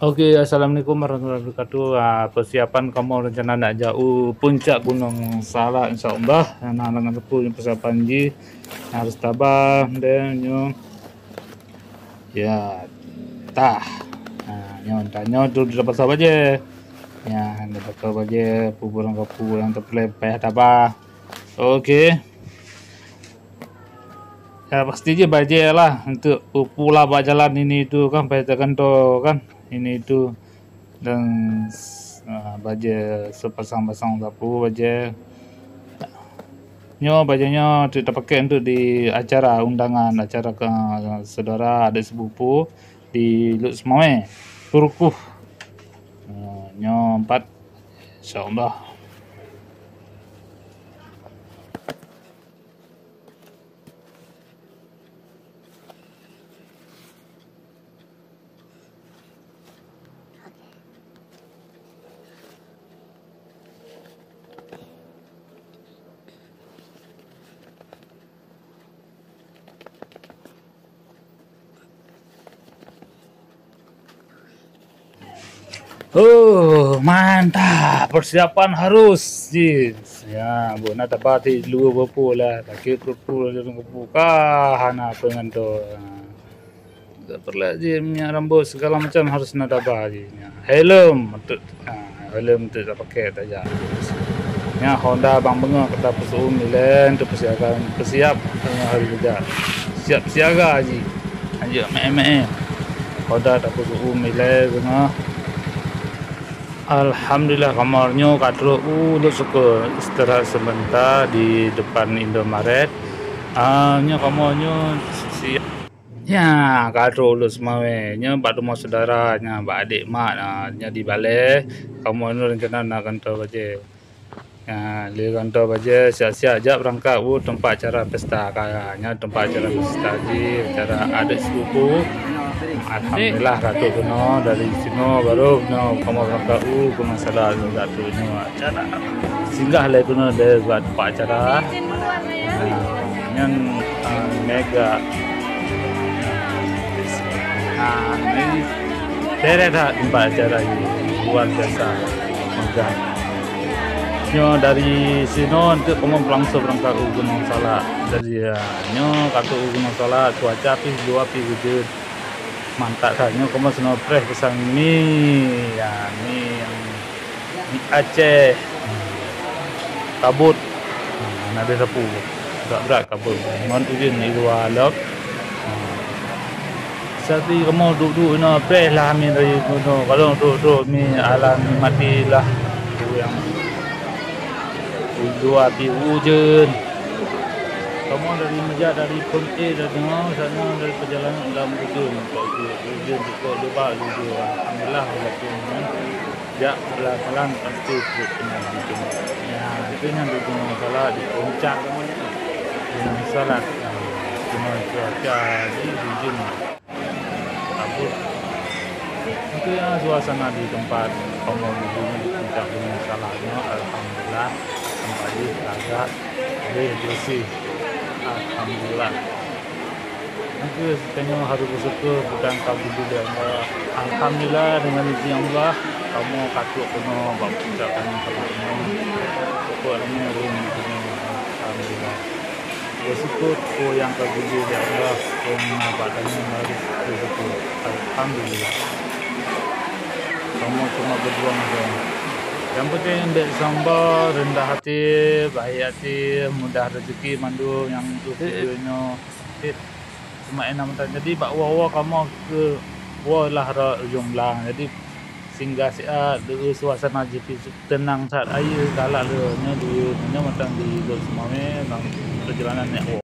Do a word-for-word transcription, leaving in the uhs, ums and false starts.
Oke, assalamualaikum warahmatullahi wabarakatuh. Ah, persiapan kamoe rencana nak jak u puncak Gunong Salak, insya Allah. Nah, lam teupeu persiapan jih. Harus tabah, deh, nyoe. Ya, tah. Nah, nyoe, tah, nyoe tu dah pasang bajée. Ya, dah pasang bajée, pubur kapu yang teupeulai payah tabah. Oke. Ya, pasti jih bajée lah untuk pula bak jalan ini itu kan, payah tagantoe kan. Ini itu. Dan, ah, bajée sepasang-pasang sapu bajée. Nyoe bajée nyoe teuk tapakée untuk di acara undangan, acara ke saudara, adik sepupu di Lhokseumawe, Turkuh. Ah, nyoe empat, insya Allah. Oh, mantap. Persiapan harus jih. Ya, bu na tabah ti lua buku lah. Kaki puru-puru laju buku. Kah hana apa ngan tu. Tak perlu jih minyak rambut segala macam harus na tabah jih. Ya. Helm untuk, ha, helm untuk tak pakai tak jak. Ya, Honda bang bengok kita pesuum ileng untuk persiapan, persiap, eh, hari kerja. Siap siaga jih. Anjak meh-meh. Honda tak pesuum ileng tengah. Alhamdulillah, kamoe nyoe ka trok u Lhokseumawe suka istirahat sebentar di depan Indomaret. Ah, nyoe kamoe nyoe siap. Nyan, ka trok u Lhokseumawe. Nyoe bak rumoh syedara, nyan bak adik mak, ah, nyoe di balée. Kamoe nyoe rencana na gantoe bajée. Nyan, lé gantoe bajée, siap-siap jak beurangkat u teumpat acara pesta kaya. Nyan teumpat acara pesta jih, acara adat suku. Alhamdulillah, ka trok keunoe dari sinoe baru keunoe kamoe beurangkat u Gunong Salak, ka trok nyoe acara. Singgah lé keunoe dari bak teumpat acara. Nah, nyan, ah, mega. Nah, ini beda that teumpat acara ini. Luar biasa megah. Nyoe dari sinoe untuk kamoe langsung beurangkat u Gunong Salak. Jadi, ya, nyoe ka trok u Gunong Salak, cuaca pih luar pih ujeuen. Mantap that. Nyoe kamoe sinoe preh pesan mi. Ya, mi yang mi Aceh. Kabut. Nah, ada sapu. Agak berat kabut. Ngon ujeuen di luar lom. Sati kamoe duek-duek inoe preh lah amin dari gunong. Kalau duek-duek mi alam mi mati lah. Tu yang dua pih ujeuen. Kamoe dari meujak dari Phôn E dari Teungau sana dari perjalanan dalam ujeuen. Ujeuen cukup lebat ujeuen. Alhamdulillah walaupun, ya. Jak pelan-pelan pasti trok keunan di sinoe. Ya, itu nyan di Gunong Salak, di puncak Gunong Salak. Nah, cuma cuaca di ujeuen kabut. Itu ya suasana di tempat kamoe di puncak Gunong Salak nyoe, alhamdulillah, tempat jih lagak, leh bersih. Alhamdulillah. Maka tanyoe harôh beusyukoe peugah alhamdulillah. Alhamdulillah, deungon izin Allah, kamoe ka trok keunoe bak puncak Gunong Salak nyoe. Pokok ramé ureueng di sinoe, alhamdulillah. Beusyukoe peue nyang ka geubri lé Allah, peue nyang na bak tanyoe harôh beusyukoe. Alhamdulillah. Kamoe cuma beujuang saja. Nyang penting bék sombong, rendah hati, baik hati, mudah rezeki mandum nyang untuk video nyoe. Cit, cuma enam tan. Jadi bak woe-woe kamoe keu woe lah rot ujong blang. Jadi singgah siat, leueh suasana jih pih teunang that, aie galak leueh nyoe di, nyoe mantong di Lhokseumawe, bang perjalanan nyak woe.